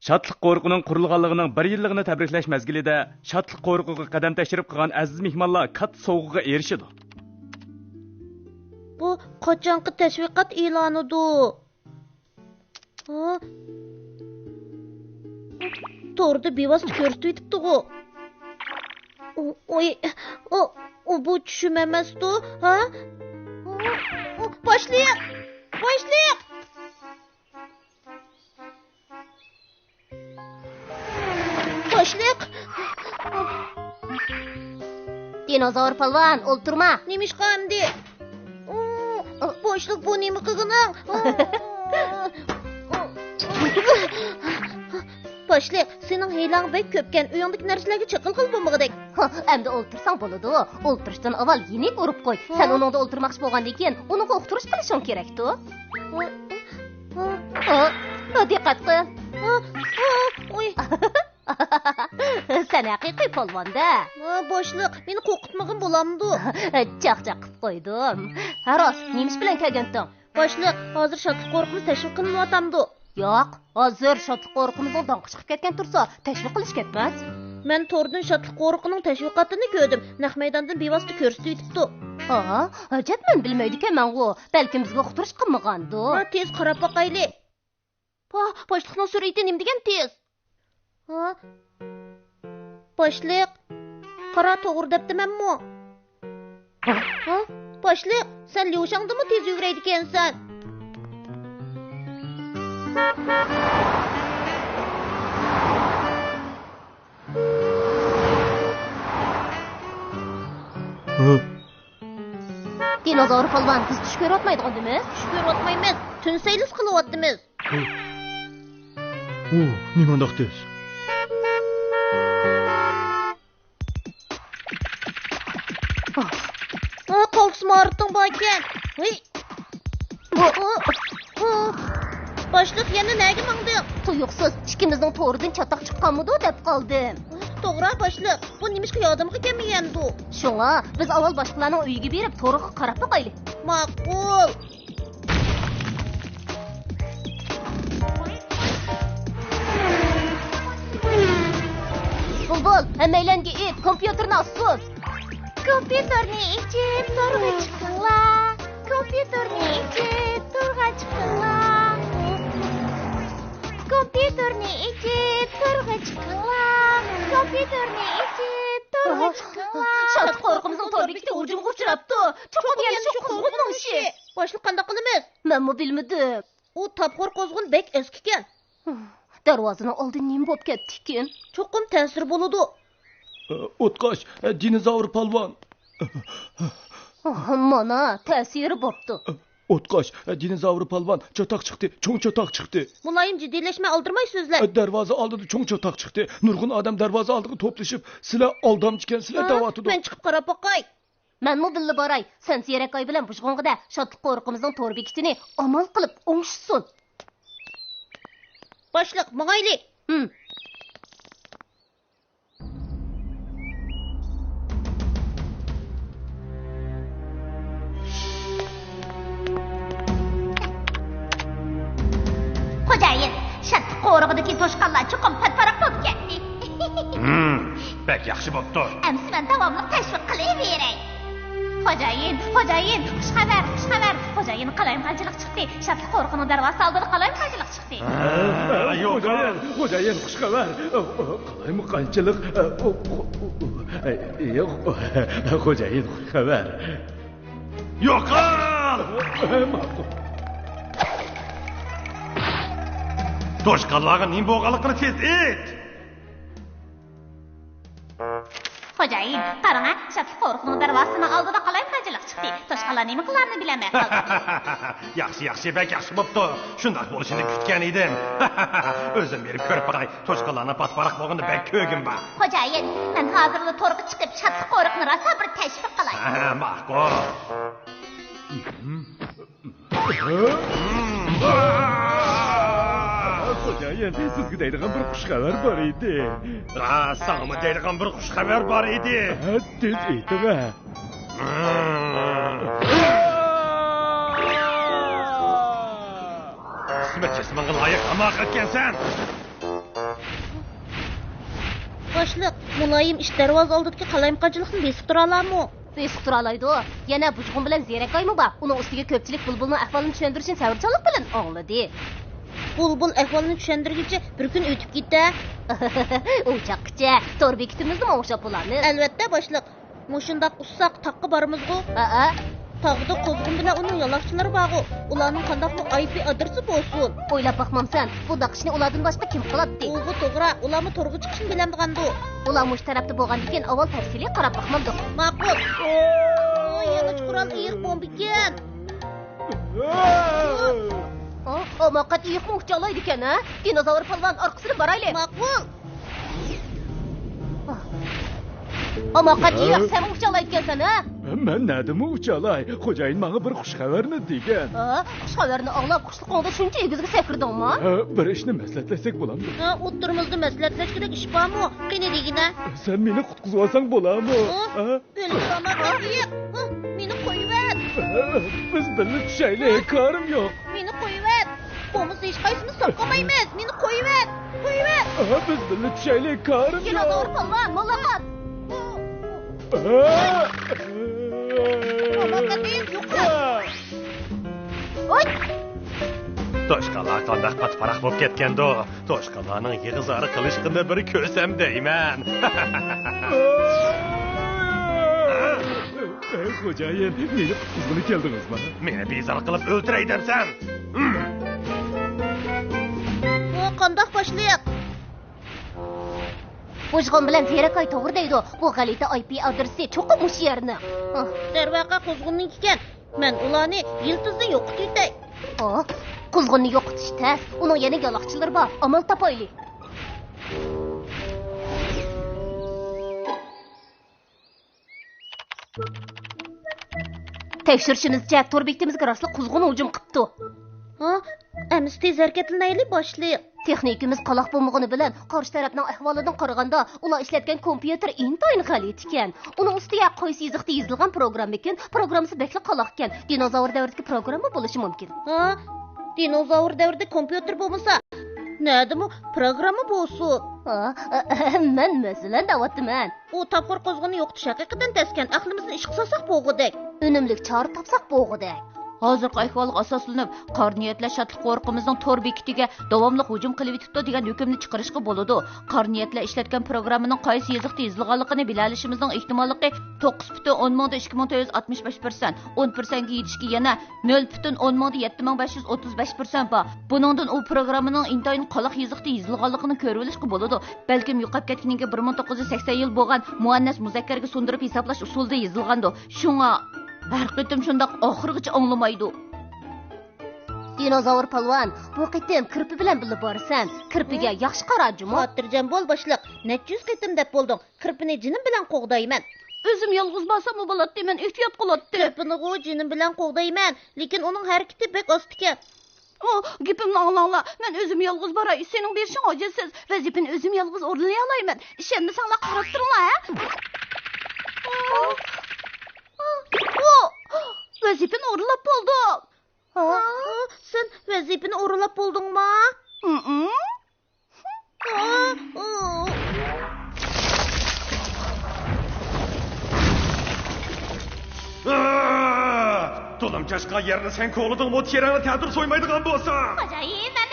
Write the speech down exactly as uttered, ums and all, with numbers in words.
شادلىق قورۇقىنىڭ قۇرۇلغانلىقىنىڭ بىر يىللىقىنى تەبرىكلەش مەزگىلىدە شادلىق قورۇقىغا قەدەم تەشرىپ قىلغان ئەزىز مېھمانلار كاتتا سوۋغىغا ئېرىشىدۇ. بۇ قاچانقى تەشۋىقات ئېلانىدۇ؟ ھا؟ توردا بىۋاسىتە كۆرسىتىۋېتىپتىغۇ. ئۇ، ئۇي، ئۇ، ئۇ بۇ چۈشۈم ئەمەستۇ، ھا؟ ئۇ، ئۇ، باشلىق! باشلىق! باشلىق! دىنوزاۋر پالۋان، ئولتۇرما! نېمىشقا ئەمدى؟ ئۇ، باشلىق، بۇ نېمە قىلغىنىڭ؟ باشلىق، سېنىڭ ھىيلەڭ بەك كۆپكەن، ئۆيۈڭدىكى نەرسىلەرگە چېقىلغىلى بولمىغۇدەك. ھا، ئەمدى ئولتۇرساڭ بولىدۇ. ئولتۇرۇشتىن ئاۋۋال يېنىك ئۇرۇپ قوي. سەن ھا؟ ئۇنىڭدا ئولتۇرماقچى بولغاندىن كېيىن ئۇنىڭغا ئۇقتۇرۇش قىلىشىڭ كېرەكتۇ. ھا؟ ھا؟ ھا، دىققەت قىل. ھا؟ ھا؟ ئۇي. سەن ھەقىقىي پالۋان-دە. ھا، باشلىق، مېنى قورقۇتمىغىن بولامدۇ؟ چاقچاق قىپ قويدۇم. ھە راست، نېمە ئىش بىلەن كەلگەنتىڭ؟ باشلىق، ھازىر شادلىق قورۇقىمىز تەشۋىق قىلىنىۋاتامدۇ؟ ياق، ھازىر شادلىق قورۇقىمىزنىڭ داڭقى چىقىپ كەتكەن تۇرسا، تەشۋىق قىلىش كەتمەس. مەن توردىن شادلىق قورۇقىنىڭ تەشۋىقاتىنى كۆردۈم. نەق مەيداندىن بىۋاسىتە كۆرسىتىۋېتىپتۇ. ھا، ئەجەب، مەن بىلمەيدىكەنمەنغۇ. بەلكىم بىزگە ئۇقتۇرۇش قىلمىغاندۇ. ھا، تېز قاراپ باقايلى. پا، باشلىقنىڭ سۈرئىتى نېمىدېگەن تېز؟ ھا؟ باشلىق، قارا، توغرا دەپتىمەنمۇ؟ ھا؟ باشلىق، سەن ليۇشاڭدىنمۇ تېز يۈگۈرەيدىكەنسەن. دىنوزاۋر پالۋان، بىز چۈش كۆرۈۋاتمايدىغاندىمىز؟ چۈش كۆرۈۋاتمايمىز، تۈن سەيلىسى قىلىۋاتىمىز. ھۇ. ھۇ، نېمانداق تېز؟ ھا، قالتىس ماھارىتىڭ باركەن. ھۇي. ھۇ، ھۇ، ھۇ. باشلىق، يەنە نەگە ماڭدىڭ؟ تۇيۇقسىز ئىككىمىزنىڭ تورىدىن چاتاق چىققانمىدۇ دەپ قالدىم. توغرا، باشلىق. بۇ نېمىشقا يادىمغا كەلمىگەندۇ؟ شۇڭا بىز ئاۋۋال باشقىلارنىڭ ئۆيىگە بېرىپ تورىغا قاراپ باقايلى. ماقۇل. بۇلبۇل، ھەممەيلەنگە ئېيت، كومپيۇتېرنى ئاچسۇن. كومپيۇتېرنى ئېچىپ، تورغا چىقىڭلار. كومپيۇتېرنى ئېچىپ، تورغا چىقىڭلار. كومپيۇتېرنى ئېچىپ، تورغا چىقىڭلار. كومپيۇتېرنى ئېچىپ، تورغا چىقىڭلار. شادلىق قورۇقىمىزنىڭ تور بېكىتى ھۇجۇمغا ئۇچراپتۇ. چوقۇم يەنە شۇ قوزغۇننىڭ ئىشى. باشلىق، قانداق قىلىمىز؟ مەنمۇ بىلمىدىم. ئۇ تاپخور قوزغۇن بەك ئەسكىكەن. دەرۋازىنىڭ ئالدى نېمە بولۇپ كەتتىكىن؟ چوقۇم تەسىر بولىدۇ. ئوتقاش، دىنوزاۋر پالۋان. مانا، تەسىرى بوپتۇ. ئوتقاش، دىنوزاۋر پالۋان، چاتاق چىقتى، چوڭ چاتاق چىقتى. مۇلايىم، جىددىيلەشمە، ئالدىرىماي سۆزلە. دەرۋازا ئالدىدا چوڭ چاتاق چىقتى. نۇرغۇن ئادەم دەرۋازا ئالدىغا توپلىشىپ، سىلەر ئالدامچىكەنسىلەر دەۋاتىدۇ. مەن چىقىپ قاراپ باقاي. مەنمۇ بىللە باراي. سەن زېرەك ئاي بىلەن بۇژغۇنغىدە شادلىق قورۇقىمىزنىڭ تور بېكىتىنى ئامال قىلىپ ئوڭشىسۇن. باشلىق، ماڭايلى. ھىم. خوجايىن، شادلىق قورۇقىدىكى توشقانلار چوقۇم پات-پاراق بولۇپ كەتتى. ھىم، بەك ياخشى بوپتۇ. ئەمسە مەن داۋاملىق تەشۋىق قىلىۋېرەي. خوجايىن، خوجايىن، خۇش خەۋەر، خۇش خەۋەر. خوجايىن، قالايمىقانچىلىق چىقتى. شادلىق قورۇقىنىڭ دەرۋازىسى ئالدىدا قالايمىقانچىلىق چىقتى. ھە، يوق. خوجايىن، خوجايىن، خۇش خەۋەر. قالايمىقانچىلىق. يوق، خوجايىن، خۇش خەۋەر. يوقال! توشقانلارغا نېمە بولغانلىقىنى تېز ئېيت! خوجايىن، قاراڭا، شادلىق قورۇقىنىڭ دەرۋازىسىنىڭ ئالدىدا قالايمىقانچىلىق چىقتى. توشقانلار نېمە قىلارىنى بىلەلمەي قالدى. ياخشى، ياخشى، بەك ياخشى بوپتۇ. شۇنداق بولۇشىنى كۈتكەن ئىدىم. ئۆزۈم بېرىپ كۆرۈپ باقاي. توشقانلارنىڭ پات-پاراق بولغىنىدا بەك كۆرگۈم بار. خوجايىن، مەن ھازىرلا تورغا چىقىپ، شادلىق قورۇقىنى راسا بىر تەشۋىق قىلاي. ھە، ماقۇل. خوجايىن، سىزگە دەيدىغان بىر خۇش خەۋەر بار ئىدى. ھە، ساڭىمۇ دەيدىغان بىر خۇش خەۋەر بار ئىدى. ھە، تېز ئېيتىۋە. قىسمەت جىسمىڭغا لايىق ئامال قىلىپكەنسەن. باشلىق، مۇلايىم ئىت دەرۋازا ئالدىدىكى قالايمىقانچىلىقنى بېسىپ تۇرالايمۇ؟ بېسىپ تۇرالايدۇ. يەنە بۇژغۇن بىلەن زېرەكايمۇ بار. ئۇنىڭ ئۈستىگە كۆپچىلىك بۇلبۇلنىڭ ئەھۋالىنى چۈشەندۈرۈشنى سەۋرچانلىق بىلەن ئاڭلىدى. بۇلبۇل ئەھۋالنى چۈشەندۈرگىچە بىر كۈن ئۆتۈپ كېتە. ئۇ چاغقىچە تور بېكىتىمىزنىمۇ ئوڭشاپ بولارمىز. ئەلۋەتتە، باشلىق. مۇشۇنداق ئۇسساق تاغقا بارىمىزغۇ؟ ھەئە. تاغدا قۇزغۇن بىلەن ئۇنىڭ يالاقچىلىرى بارغۇ. ئۇلارنىڭ قانداقمۇ ئاي پى ئادرېسى بولسۇن؟ ئويلاپ باقمامسەن، بۇنداق ئىشنى ئۇلاردىن باشقا كىم قىلاتتى؟ ئۇغۇ توغرا، ئۇلارمۇ تورغا چىقىشنى بىلەمدىغاندۇ؟ ئۇلار مۇشۇ تەرەپتە بولغاندىكىن ئاۋۋال تەپسىلىي قاراپ باقمامدۇق. ماقۇل. ئۇ يېڭىچە قورال ئېيىق بومبىكەن. ئا، ھاماقەت ئېيىقمۇ ئۇچالايدىكەن، ھە؟ دىنوزاۋر پالۋان، ئارقىسىدىن بارايلى. ماقۇل. ھاماقەت ئېيىق، سەنمۇ ئۇچالايدىكەنسەن، ھە؟ مەن نەدىمۇ ئۇچالاي؟ خوجايىن ماڭا بىر خۇش خەۋەرنى دېگەن. ھە؟ خۇش خەۋەرنى ئاڭلاپ، خۇشلۇقۇڭدا شۇنچە ئېگىزگە سەكرىدىڭمۇ؟ ھە، بىر ئىشنى مەسلىھەتلەشسەك بولامدۇ؟ ھە، ئوتتۇرىمىزدا مەسلىھەتلەشكۈدەك ئىش بارمۇ؟ قېنى دېگىنە. سەن مېنى قۇتقۇزۇۋالساڭ بولامۇ؟ ھە؟ ھە؟ ئۆلۈپ قالما، ئېيىق. ھە، مېنى قويۇۋەت. بىز بىللە چۈشەيلى، كارىم يوق. مېنى قويۇۋەت. بولمىسا ھېچقايسىمىز ساقلىمايمىز. مېنى قويۇۋەت. قويۇۋەت. ھە، بىز بىللە چۈشەيلى، كارىم يوق. دىنوزاۋر پالۋان، مۇلاقات. ھە؟ مۇلاقات، ئېيىق، يوقال. ھە. ئوي! توشقانلار قانداق پاتىپاراق بولۇپ كەتكەندۇ؟ توشقانلارنىڭ يىغا-زارا قىلىشقىنى بىر كۆرسەم دەيمەن. ئەي خوجايىن، مېنى قۇتقۇزغىلى كەلدىڭىزما؟ مېنى بىزار قىلىپ ئۆلتۈرەي دەپسەن؟ بۇ قانداق باشلىق؟ بۇژغۇن بىلەن زېرەكاي توغرا دەيدۇ. بۇ غەلىتە ئاي پى ئادرېسى چوقۇم مۇشۇ يەرنىڭ. دەرۋەقە، قۇزغۇننىڭكىكەن. مەن ئۇلارنى يىلتىزدا يوقىتىۋېتەي. ئا، قۇزغۇننى يوقىتىش تەس. ئۇنىڭ يەنە يالاقچىلىرى بار. ئامال تاپايلى. تەكشۈرۈشىمىزچە، تور بېكىتىمىزگە راسلا قۇزغۇن ھۇجۇم قىپتۇ. ھا؟ ئەمىسە تېز ھەرىكەتلىنەيلى، باشلىق. تېخنىكىمىز قالاق بولمىغىنى بىلەن، قارشى تەرەپنىڭ ئەھۋالىدىن قارىغاندا، ئۇلار ئىشلەتكەن كومپيۇتېر ئىنتايىن غەلىتىكەن. ئۇنىڭ ئۈستىگە قايسى يېزىقتا يېزىلغان پروگراممىكىن، پروگراممىسى بەكلا قالاقكەن. دىنوزاۋر دەۋرىدىكى پروگرامما بولۇشى مۇمكىن. ھا؟ دىنوزاۋر دەۋرىدە كومپيۇتېر بولمىسا، نەدىمۇ پروگرامما بولسۇن؟ ھا؟ مەن مەسىلەن دەۋاتىمەن. ئۇ تاپقۇر قۇزغۇننى يوقىتىش ھەقىقەتەن تەسكەن، ئەقلىمىزنى ئىشقا سالساق بولغۇدەك. ئۈنۈملۈك چارە تاپساق بولغۇدەك. ھازىرقى ئەھۋالغا ئاساسلىنىپ، قارا نىيەتلەر شادلىق قورۇقىمىزنىڭ تور بېكىتىگە داۋاملىق ھۇجۇم قىلىۋېتىپتۇ دېگەن ھۆكۈمنى چىقىرىشقا بولىدۇ. قارا نىيەتلەر ئىشلەتكەن پروگراممىنىڭ قايسى يېزىقتا يېزىلغانلىقىنى بىلەلىشىمىزنىڭ ئېھتىماللىقى توققۇز پۈتۈن ئوندىن ئىككى مىڭ تۆت يۈز ئاتمىش بەش پىرسەنت، ئون پىرسەنتكە يېتىشكە يەنە نۆل پۈتۈن ئوندىن يەتتە مىڭ بەش يۈز ئوتتۇز بەش پىرسەنت بار. بۇنىڭدىن ئۇ پروگراممىنىڭ ئىنتايىن قالاق يېزىقتا يېزىلغانلىقىنى كۆرۈۋېلىشقا بولىدۇ. بەلكىم يوقاپ كەتكىنىگە بىر مىڭ توققۇز يۈز سەكسەن يىل بولغان مۇئەننەس مۇزەككەرگە سۇندۇرۇپ ھېسابلاش ئۇسۇلىدا يېزىلغاندۇ. شۇڭا ھەر قېتىم شۇنداق ئاخىرغىچە ئاڭلىمايدۇ. دىنوزاۋر پالۋان، بۇ قېتىم كىرپى بىلەن بىللە بارىسەن. كىرپىگە ياخشى قارا جۇمۇ. خاتىرجەم بول، باشلىق. نەچچە يۈز قېتىم دەپ بولدۇڭ. كىرپىنى جېنىم بىلەن قوغدايمەن. ئۆزۈم يالغۇز بارساممۇ بولاتتى، مەن ئېھتىيات قىلاتتىم. كىرپىنىغۇ جېنىم بىلەن قوغدايمەن، لېكىن ئۇنىڭ ھەرىكىتى بەك ئاستىكەن. ئۇ، گېپىمنى ئاڭلاڭلار، مەن ئۆزۈم يالغۇز باراي، سېنىڭ بېرىشىڭ ھاجەتسىز. ۋەزىپىنى ئۆزۈم يالغۇز ئورۇنلىيالايمەن. ئىشەنمىسەڭلار قاراپ تۇرۇڭلار، ھە؟ ئۇ، ۋەزىپىنى ئورۇنلاپ بولدۇم. ھا؟ سەن ۋەزىپىنى ئورۇنلاپ بولدۇڭما؟ ھىم. تۇلۇم چاچقان يەرنى سەن كولىدىڭمۇ، تېرەڭنى تەتۈر سويمايدىغان بولسا؟ خوجايىن، مەن